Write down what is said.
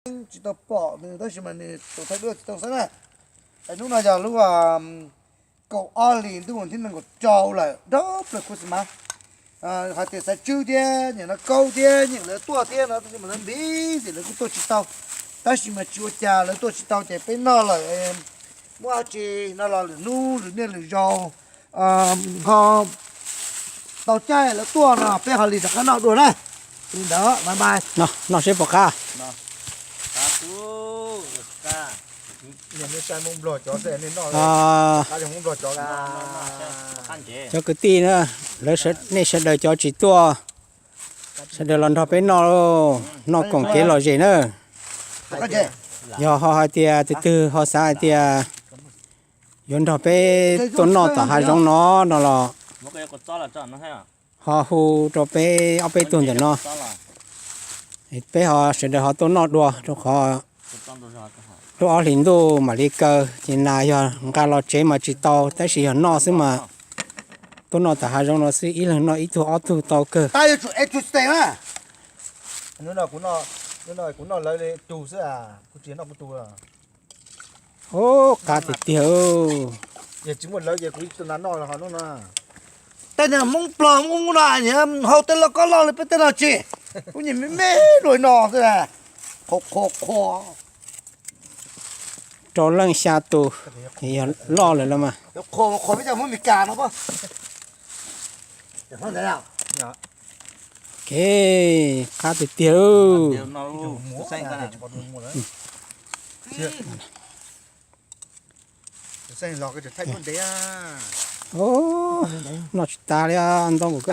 tsis tau pom nws tab sis mas nws tus thaij duab tsis tau xwb na. Es hnub no yog lub kaum ob hlis ntuj thib nees nkaum rau lawm, nrog plaws Christmas. Hais tias xaiv tswb thiab nyiam no kaub thiab nyeem lawv tuaj thiab no tab sis mas lawv npib xim lawv kuj tuaj tsis tau. Tab sis mas tsis ua cas, lawv tuaj tsis tau ces peb noj lawm, muaj dab tsi no los lwm hnub lwm niaj lwm zaus ho tau caij lawv tuaj no peb ho li rov qab noj dua na. Li ntawd bye bye. Noj seb puas qab. Cov kwv tij na, lawv, nej sawv daws cov tsis tuaj, sawv daws los nrog peb noj, noj koom kev lom zem na. Yog ho hais tias tus twg ho xav hais tias yuav nrog peb tuaj noj tom hav zoov no no los ho hu rau peb ob peb tug ntawm no, peb ho sawv daws ho tuaj noj dua rau qhov lub ob hlis ntuj mam li kaw ces nas yog nqa los tsev mas tsis tau tab sis yog noj xwb mas tuaj noj tom hav zoov no xwb ib leeg noj ib tug ob tug tau kawg. Ub, qab tiag tiag. Tej niag Hmoob Nplog Hmoob no hau tej loj kob loj li peb tej no tsis, kuv nyiam me me dua no xwb. Qhuav qhuav qhuav. Rau leej xya tus, yog loj lawm los mas. Qhuav qhuav peb cov Hmoob Meskas no. Kev qab tiag tiag. Noj tsis tas li ntoo kuv.